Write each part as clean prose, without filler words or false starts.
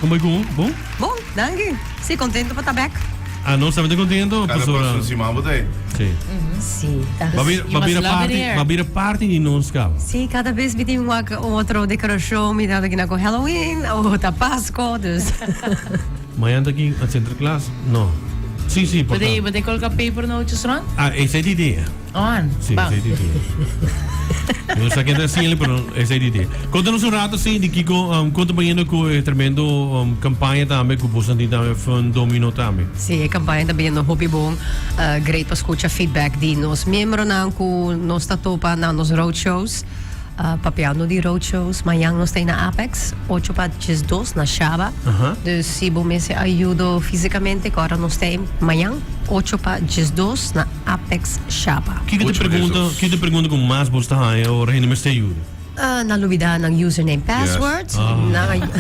Con bai cu? Bon? Bon, danki. Si, contento pa ta bek. Ah, nos tambe ta contento, Cada pasobra. próximo siman bo ta ei. Si. Si, ta. Ba bira, You ba must bira love it parti, here. ba bira parti di nos caba. Si, cada bes mi tin wak un otro decoracion, mi ta kina cu Halloween, o ta Pasco, dus. Mañan ta ki a Sinterklaas? No. Si, si, por Bo ta. bo ta coloca pepernootjes rond? Ah, esey di idea. On, Si, bam. esey di idea. No sa ken ta haciendo, pero esey di idea. Conta nos un rato si di kico, um, con ta bayendo cu e tremendo um, campaña tambe cu boso tin tambe Fun Domino tambe. Si, e campaña ta bayendo hopi bon. Uh, great pa scucha feedback di nos miembronan cu nos ta topa na nos roadshows. Uh, papiando di roadshows, mañan nos ta na Apex, 8 pa 12 na Shaba. Dus si bo mester ayudo fisicamente, cu nos ta mañan, 8 pa 12 na Apex Shaba. Kiko te Ocho pa pregunta, 12. kiko te pregunta cu mas bo ta haya ora hende mester ayudo? Uh, nan lubida nan username password. Ah. Nan,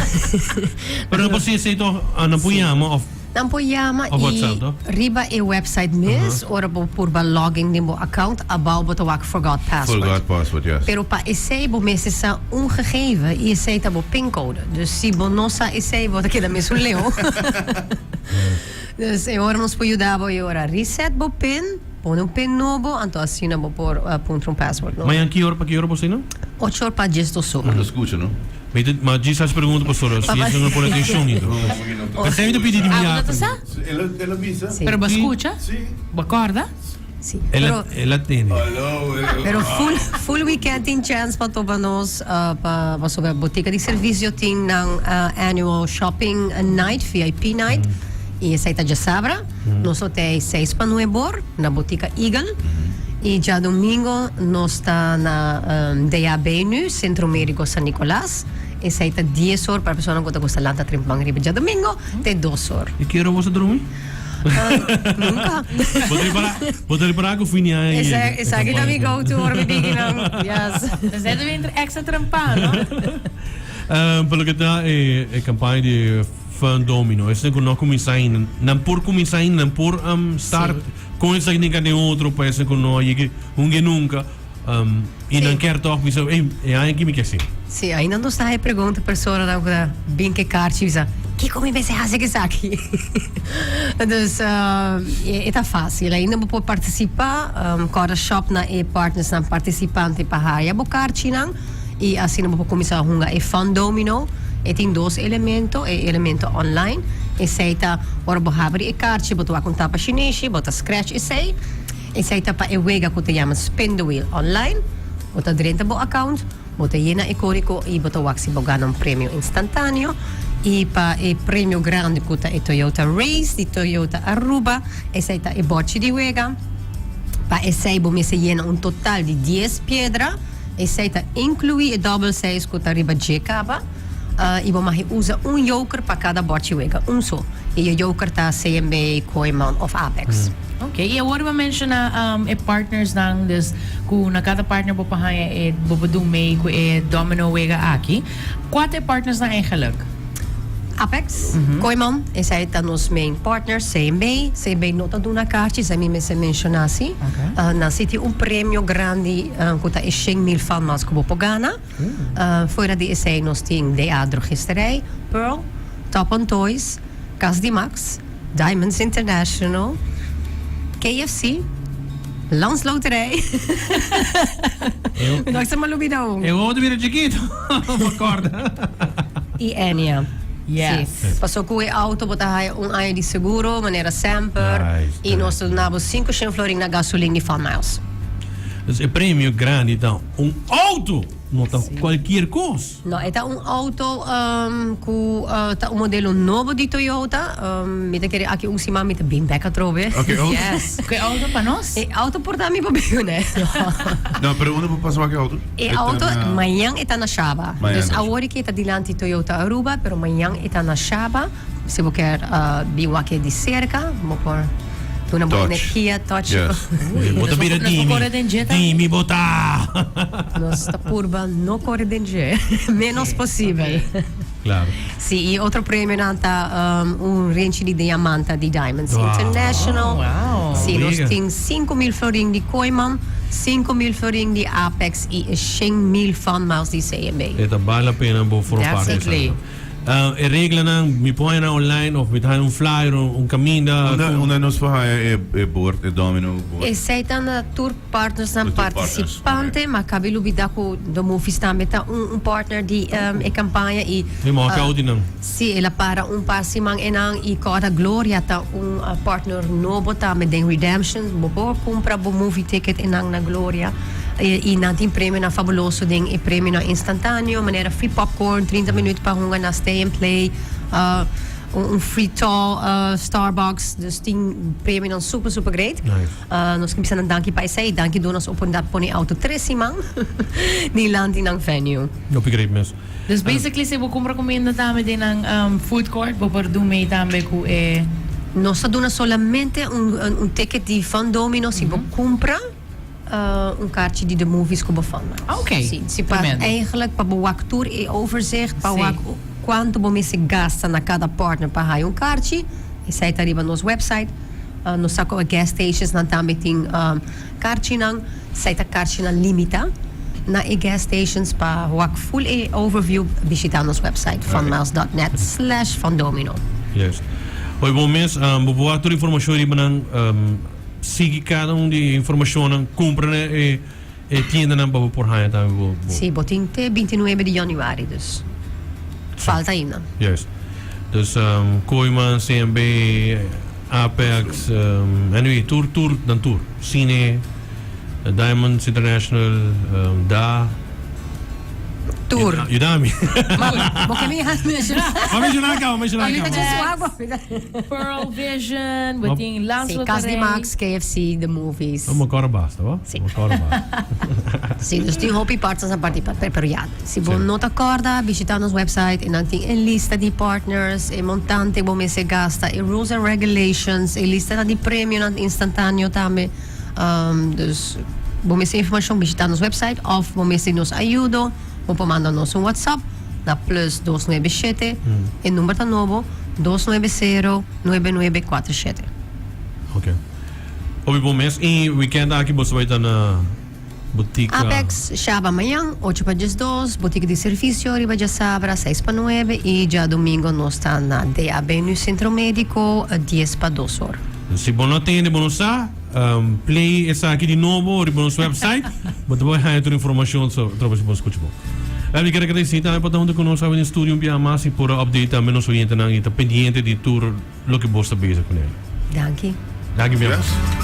Pero no por si esey toch, ah, nan por yama of nan por yama Of y WhatsApp, toch? riba e website mes, ora bo purba login den bo account, abao bo ta wak forgot password. Forgot password, yes. Pero pa esey bo mester sa un gegeven y esey ta bo pincode. Dus si bo no sa esey, bo ta keda mesun leu. Dus e ora nos por yuda bo e ora reset bo pin, pone un pin nobo, anto asina bo por puntra un password nobo. Mañan ki ora pa ki ora bo asina? Ocho or pa 12 or. No scucha, no? Mi ta, ma djis haci pregunta pastor, si Papa. eso no pone atencion ni to. Esey mi ta pidi di Ah, bo mi no ta sa? El a, el a bisa? Sí. Pero bo scucha? Sí. Bo corda? Sí. El a, Pero, el a tende. Hallo. pero full, full weekend tin chance pa topa nos, pa, pasobra Botica di Servicio tin nan annual shopping night, VIP night, y esey ta djasabra. Nos lo ta seis pa nuebe or na Botica Eagle. Y djadomingo nos ta na DAB nu, Centro Medico San Nicolas. Esey ta dies or pa personanan cu ta gusta lanta trempan riba djadomingo te dos or. Y ki ora boso drumi? Nunca. Bo ta ripara, bo ta ripara cu fin di aña yega. Esaki ta mi go to ora mi bigi nan. Yes. Esey ta bin extra trempan, no? Pa loke ta e e campaña di Fun Domino, esnan cu no a cuminsa ainda, nan por cuminsa ainda, nan por start con esaki den cante otro pa esnan cu no a yega hungue nunca. Y nan kier toch bisa, ey, e aña aki mi kier si. Sí, ainda nos ta haña pregunta personanan ku ta bin ke karchi bisa, kiko mi mester hasi ku esaki? Dus e ta fásil, ainda bo por partisipá, kòrda shòp na e partnersnan partisipante pa haya bo karchinan i asina bo por kuminsá hunga e Fun Domino. E tin dos elemento, e elemento online, esei ta ora bo habri e karchi bo ta wak un tapa shinishi, bo ta scratch esei. Esei ta pa e wega ku ta yama Spin the Wheel online. Bo ta drenta bo account, bo ta yena e kódigo i bo ta wak si bo gana un premio instantaneo. I pa e premio grandi ku ta e Toyota Race di Toyota Aruba, esei ta e bòchi di wega. Pa esei bo mester yena un total di dies piedra, esei ta inkluí e dòbel seis ku ta riba dje kaba. I bo mag usa un joker pa kada bòchi wega, un so. I e joker ta CMB, Kooiman òf Apex. Ok, i awor bo a menshoná e partnersnan, dus ku na kada partner bo por haña e, bo por dun mee ku e domino wega aki. Kua ta e partnersnan eigenlik? Apex, Kooiman, esei ta nos main partner, CMB, CMB no ta duna karchi, esei mi mester menshoná si. Nan si tin un premio grandi ku ta e 100,000 fan mas ku bo por gana. Fuera di esei nos tin DA Drogisterij, Pearl, Top on Toys, Cas di Max, Diamonds International, KFC, Landsloterij. Mi no sa mi a lubida un. E otro bira chikito, bo corda. I Enya. Yes. Si. Paso cu e auto bo ta haya un aña di seguro, manera semper. Nice, I nos nice. ta duna bo 500 florin na gasolin di Fun Miles. Dus e premio grandi ta un auto, no ta cualkier cos. No, e ta un auto cu ta un modelo nobo di Toyota. Mi ta kere aki un siman mi ta bin bek atrobe. Oké, auto. Yes. Cu e auto pa nos? E auto por ta mi pa bin cune. No, pero unda por pasa wak e auto? E auto, mañan e ta na Shaba. Dus awor e ta dilanti Toyota Aruba, pero mañan e ta na Shaba. Si bo kier bin wak e di cerca, bo por duna bo energia, touch. Yes. Bo ta bira Nos por dimi. kore den dje tambe? Dimi bo ta. Nos ta purba no kore den dje, menos posibel. Claro. Si, y otro premionan ta un renchi di diamanta di Diamonds Wow. International. Wow. Si, nos Mega. tin 5000 florin di Kooiman, 5000 florin di Apex y 100000 Fun Miles di CMB. E ta bal la pena bo forma parte di Definitely. esaki. E reglanan, mi por haña nan online of mi ta haña un flyer, un kaminda? Unda unda nos por haña e e bord, e domino bord? Esei ta na tur partnersnan Na tur partners, partisipante, ma kabi lubida ku The Movies tambe ta un un partner di e kampaña i Mi mò kau di nan. Si, el a para un par siman einan i kòrda Gloria ta un partner nobo tambe den Redemption. Bo por kumpra bo movie ticket einan na Gloria i nan tin premionan fabuloso den e premionan instantáneo manera free popcorn, 30 minuut pa hunga na Stay and Play, un free tall Starbucks. Dus tin premionan super super great. Nos ke bisa nan danki pa esei. Danki duna nos oportunidat pone auto tres siman dilanti nan venue. Hopi great mes. Dus basically si bo kumpra kuminda tambe den nan food court bo por dun mee tambe ku e. Nos ta duna solamente un ticket di Fun Domino si bo kumpra un karchi di The Movies ku bo Fun Miles. Ah ok. Si, si pa Tremendo. eigenlijk pa bo wak tur e overzicht pa Si. wak kuantu bo mester gasta na kada partner pa haya un karchi, esei ta riba nos website. Nos sa ku e gas stations nan tambe tin karchinan. Esei ta karchinan limita na e gas stations. Pa wak full e overview bishita nos website funmiles dot net slash fundomino. Juist. Hoi bon mes, bo por wak tur informashon riba nan. Sigui kada un di e informashonnan, kumpra na e e tiendanan pa bo por haña tambe bo bo. Sí, bo tin te 29 di januari, dus falta ainda. Juist. Dus Kooiman, CMB, Apex, anyway, tur tur nan tur. Cine, Diamonds International, da. Tur. Yuda mi. Bo ke mi a menshona. Bo a menshona kaba, menshona kaba. Pearl Vision, bo tin Landsloterij. Si, Cas di Max, KFC, The Movies. No, mekor basta, bo? Si. Mekor basta. Si, dus tin hopi partners apart di pero ya, si bo no ta korda, bishita nos website en nan tin e lista di partners, e montante bo mester gasta, e rules and regulations, e lista di premionan instantaneo tambe. Dus bo mester informashon bishita nos website of bo mester nos ayudo bo por manda nos un whatsapp na plus dos nuebe shete e number ta nobo dos nuebe sero nuebe nuebe kuater shete. Ok. Hopi bon mes y weekend aki boso bai ta na botica. Apex Shaba mañan ocho pa diesdos, botica di servicio riba djasabra seis pa nuebe y djadomingo nos ta na DAB nu Centro Medico dies pa dos or. Si bo no tende bo no sa, play esaki di nobo riba nos website, bo ta por haña tur informacion so tropa si bo scucha bo. Mi kier agradeci tambe pa ta hunto cu nos awe den studio un bia mas y por a update tambe nos oyentenan y ta pendiente di tur loke bo sta bezig cu nel. Danki. Danki mi amor.